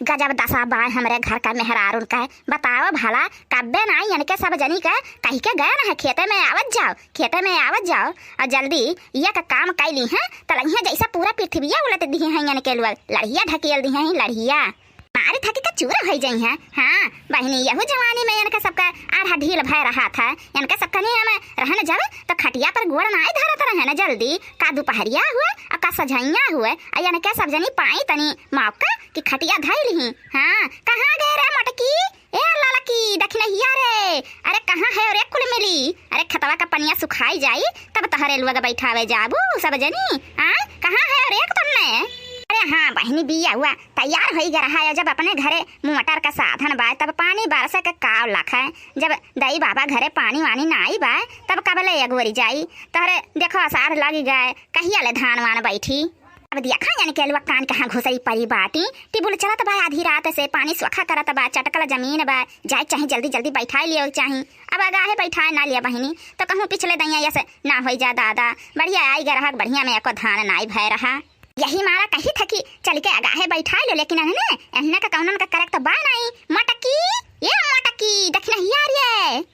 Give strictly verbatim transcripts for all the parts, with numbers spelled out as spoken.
गजब दसा बाय हमरे घर का मेहरारून का। बताओ भला, कब्बे नाई इनके सब जनी के कहि के गए न है, "खेते में आवत जाओ, खेते में आवत जाओ, और जल्दी ये का काम कैली हैं, त लगिया जैसा पूरा पृथ्विया उलट दिहे हैं इनके लोग, लड़िया ढकेल दिहे हैं, लड़िया।" मारी थकी के चूर होइ जइहैं। हाँ, बहिनी, यहू जवानी में इनका सबका आधा ढील भय रहा था। इनका सबका नहीं हम रहन जावे, तो खटिया पर गोड़ नाई धरत रहे न जल्दी। का दुपहरिया हुए, और का सझइया हुए, और इनके सब जनी पाई तनी मौका कि खटिया धइली ही। हाँ, कहाँ गए रे मोटकी? ए ललकी, दखिनहिया रे, अरे कहाँ है रे कुल मिली? अरे खेतवा का पनिया सुखाई जाई, तब तहरे लोग बैठावे जाबू सब जनी। हाँ, कहाँ है रे तुमने? अरे हाँ बहिनी, बिया हुआ तैयार होई ग रहा है, जब अपने घरे मोटर का साधन बा, तब पानी बरसे के का लख है। जब दई बाबा घरे पानी वानी नाई बा, तब कबले अगोरी जाई? तोहरे देखो, असार लगी गए, कहिया ले धान वान बैठी? अब देखा इनके लोग कान कहाँ घुसरी परी बाटी। टिबुल चलत बा आधी रात से, पानी सोखा करत बा, चटकल जमीन बा, जाए चाही जल्दी जल्दी बैठाए लियो चाही। अब आगाहे बैठाए ना लिया बहिनी, तो कहूँ पिछले दैया ऐसे ना होई जा दादा। बढ़िया आई गरहक, बढ़िया में एको धान नाई भय रहा। यही मारा कही था कि चल के आगाहे बैठा लो, लेकिन अहने, अहने का कौनन का करक तो बा नाई। मटकी, ये मटकी, दखिनहिया रे।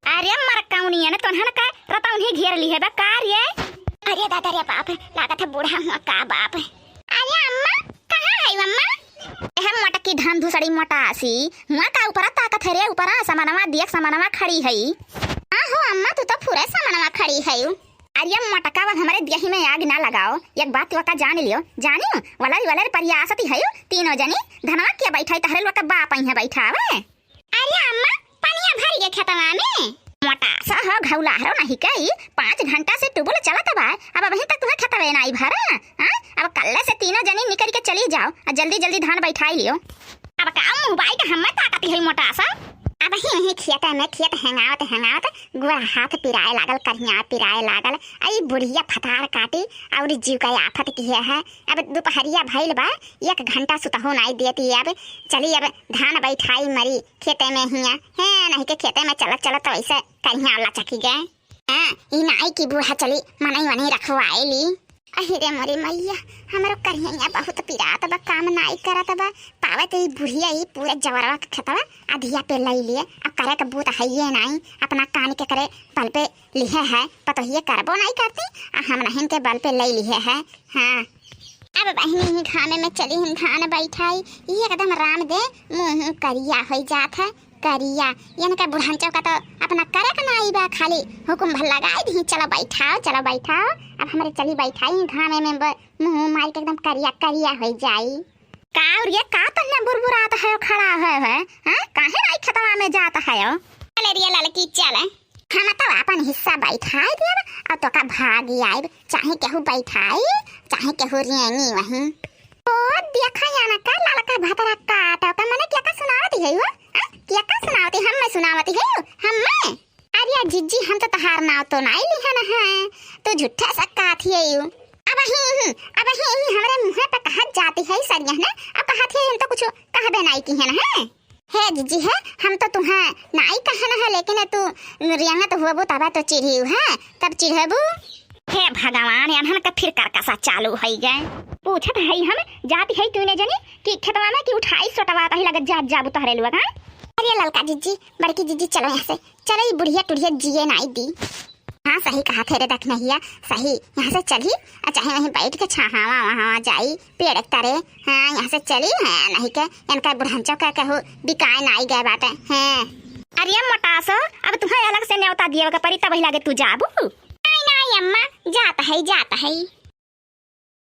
अरे मरकौनिया ने तोन्हन का रतौनी घेर ली है बा का रे? अरे दादा रे बाप, लागत है बूढ़ा हुआ का बाप। अरे अम्मा, कहाँ है अम्मा? ए हम मोटकी धान धुसड़ी मोटासी, हुआ का ऊपरा ताकत है रे, ऊपरा समनवा दियक समनवा खड़ी है। हाँ हो अम्मा, तू तो पूरे समनवा खड़ी है। अरे मोटका, अब हमरे देही में आग ना लगाओ, एक बात तो का जान लियो, जानियो, वलर वलर परियासती है तीनों जनी, धनवा के बैठाई तहरे लोग का बाप आई है बैठावे। अरे अम्मा, पनिया भर गए खेतवा में। मोटासा हो घौलाहरो नहीं कई, पाँच घंटा से टुबुल चलत बा, अब अबहीं तक तुम्हें खेतवे नाई भरा। हाँ? अब कल्ले से तीनों जनी निकल के चली जाओ और जल्दी जल्दी धान बैठाई लियो। अब का मुँह बाई के हमें ताकत है मोटासा? अब ही वहीं खेते में खेत हेंगावत हेंगावत गोड़ हाथ पिराए लागल, करिया पिराए लागल। आई बुढ़िया फतार काटी और जीव का आफत किहे है। अब दुपहरिया भइल बा, एक घंटा सुतहो नाई देती। अब चली, अब धान बैठाई मरी खेते में हिया। हैं, नहीं के खेते में चलत चलत तो ऐसे करिया लचकी गए। हाँ, ई नाई की बूढ़ा चली मनई वनई रखवाए ली। अहि रे मोरी मैया, हमरो करिया बहुत पिरात बा, काम नाई करत बा। पावत ई बुढ़िया ई पूरे जवरवा के खेतवा अधिया पे लई लिए। अब करे के बूत हइये नाई, अपना कान के करे बल पे लिहे है, पतोहिए करबो नाई करती, आ हम नहिन के बल पे लई लिहे है। हाँ, अब बहिनी ही घामे में चली हिन धान बैठाई, ई एकदम राम दे मुँह करिया होई जात है, करिया। इनका बुढ़ंचो का तो अपना करे के नाई बा, खाली हुकुम भर लगाई दी, "चलो बैठाओ, चलो बैठाओ।" अब हमरे चली बैठाई घामे में ब-, मुँह मारी के एकदम करिया करिया होई जाई। का और ये का तन्ने बुरबुरात है, खड़ा है, है? हैं? काहे नाई खेतवा में जात है? चले रे ललकी, चले। हम तो अपन हिस्सा बैठाई देब, और तो का भागी आइब, चाहे केहू बैठाई, चाहे केहू रेंगी वहीं। ओ, देखा या ना का ललका भतरा काटो का, मने क्या का सुनावत है वो? आ? क्या का सुनावत है? हम में सुनावत है वो? हम में? अरे जिज्जी, हम तो तहार नाव तो नाई लिहन है, तो झूठा सा काथी है यू। अब ही, अब ही, ही हमरे मुँह पे कहत जाती है सरिया ने, अब कहत है हम तो कुछ कहबे नाई किहन है। हे जिज्जी है, हम तो तुम्हें नाई कहन है, लेकिन तू रियंगत हुआ तबा तो चिढ़ी है, तब चिढ़बू। हे भगवान, अनहन के फिर करकसा चालू होई गए। पूछत है हम, जाती है तूने जनी कि खेतवा में कि उठाई सोटवा तही लगत जात जाबू तोहरे लोग, हाँ? अरे ललका जिज्जी, बड़की जिज्जी, चलो यहाँ से, चलो, ई बुढ़िया टुढ़िया जिए नाई दी। हाँ, सही कहा थे रे दखनहिया, सही। यहाँ से चली, आ चाहे वहीं बैठ के छाहावा वहाँ जाई, पेड़ के तरे। हाँ, यहाँ से चली, हाँ, नहीं के इनका बुढ़ंचो का कहू बिकाए नाई गए बाटे। हाँ। अरे मोटासो, अब तुम्हें अलग से न्योता दिए के परी, तब ही लागे तू जाबू। नाई, नाई अम्मा, जात है, जात है।